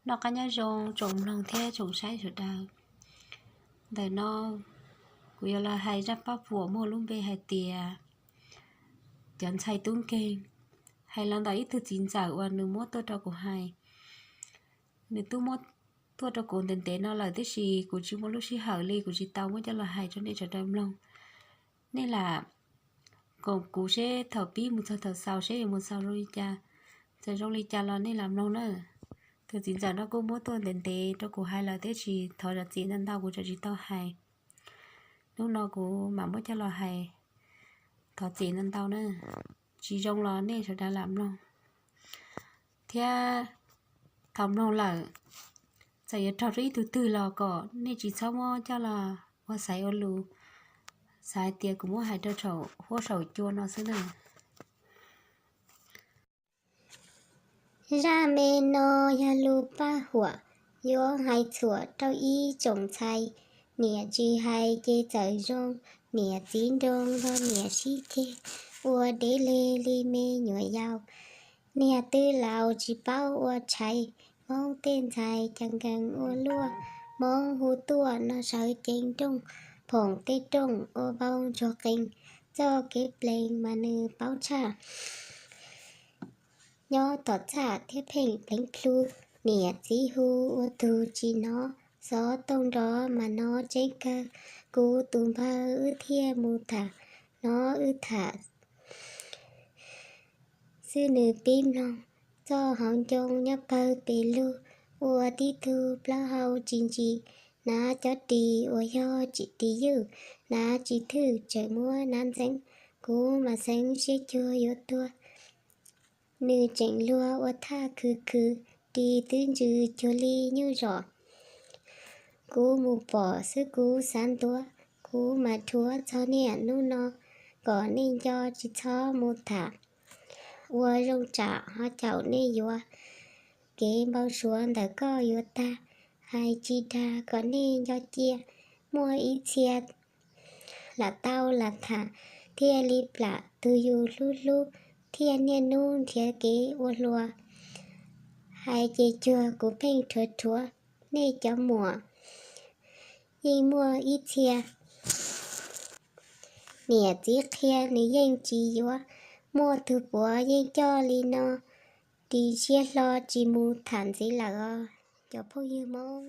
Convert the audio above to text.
Noj qab nyob zoo tsoom mloog thiab tsoom saib sawv daws. Ntawm no kuv yuav los hais zaj paj huam muaj lub npe hais tias cov ntxhais tub nkeeg. Hais los ntawm ib tug txiv ntxawm uas nws muab tuaj rau kuv hais. Nws twb muab tuaj rau kuv ntev ntev no lawm tiam sis kuv tsis muaj lub sij hawm li kuv tsis tau muab coj los hais rau nej sawv daws mloog. Nej lam koom kuv seb thaum pib mus txog thaum xaus seb yuav mus xaus zoo li cas. Txawm zoo li cas los nej lam mloog na. Tus txiv ntxawm no kuj muab tuaj ntev ntev rau kuv hais lawm tiam sis thov zam txim ntau ntau kuv tseem tsis tau hais. Hnub no kuv mam muab coj los hais, thov txim ntau ntau na. Tsis zoo los nej sawv daws lam mloog thiab. Thaum mloog lawm, txawm yuav raug rau ib tug twg los kom nej tsis txhob muab coj los ua xaiv ua lus, xav hais tias kuv muab hais rau saum huab saum cua no xwb na. Zaj me no yog lus paj huam, yuav hais txhuam rau ib tsoom ntxhais. Niam tsis hais ces txawm zoo, niam txiv nroo los niam sib ceg, ua dev leg li me nyuam yaus. Niag twb laus tsis paub ua tshais, Hmoob tej ntxhais cas nkees ua luaj, Hmoob hu tuaj no sawv ceev nrooj, phoom tej rooj ua npau ntsuag qees, txoj kev plees mas nws paub tshaj. Nyob tom txaj thiab pheej pleev plhu, niam txiv hu ua tug tsis hnov, xov tooj nrov mas hnov tseeb kawg, kuv tus npawg wb thiaj mus tham, hnov wb tham xwb nws pib mloog, txoj hauv ncoo nyob pawg pes lug, ua tib tug plaub hau tsis ntsim, hnav cov ris uas yog tsis ris ywj, hnav tsis thwj tseem muab hnav ntxeev, kuv mas xeev siab cuag yuav tuag. Nws tseem luag ua thaj khwv khwv, ris twb ntsws cuag li nyuj zom. Kuv mus pom xwb kuv xav ntuav, kuv mas dhuav txog niaj hnub no, kom nej nco tsis txhob mus tham. Ua zoo tsam ho caum nej yuav, kev npau suav ntawm koj yuav tag, hais tsis dag kom nej nco cia, muaj ib txhia lam tau lam tham, thiaj li plam tus yus hlub hlub, thiaj niaj hnub nrhiav kev ua hluas. Hais ces cuag kuv pheej rhuav rhuav, nej cov muam yeej muaj ib txhia. Niam txiv qhia nws yeej tsis yuav, muaj tug puav yeej coj li no, ris siab hlo tsis mus tham ntxiv lawm os cov phooj ywg Hmoob.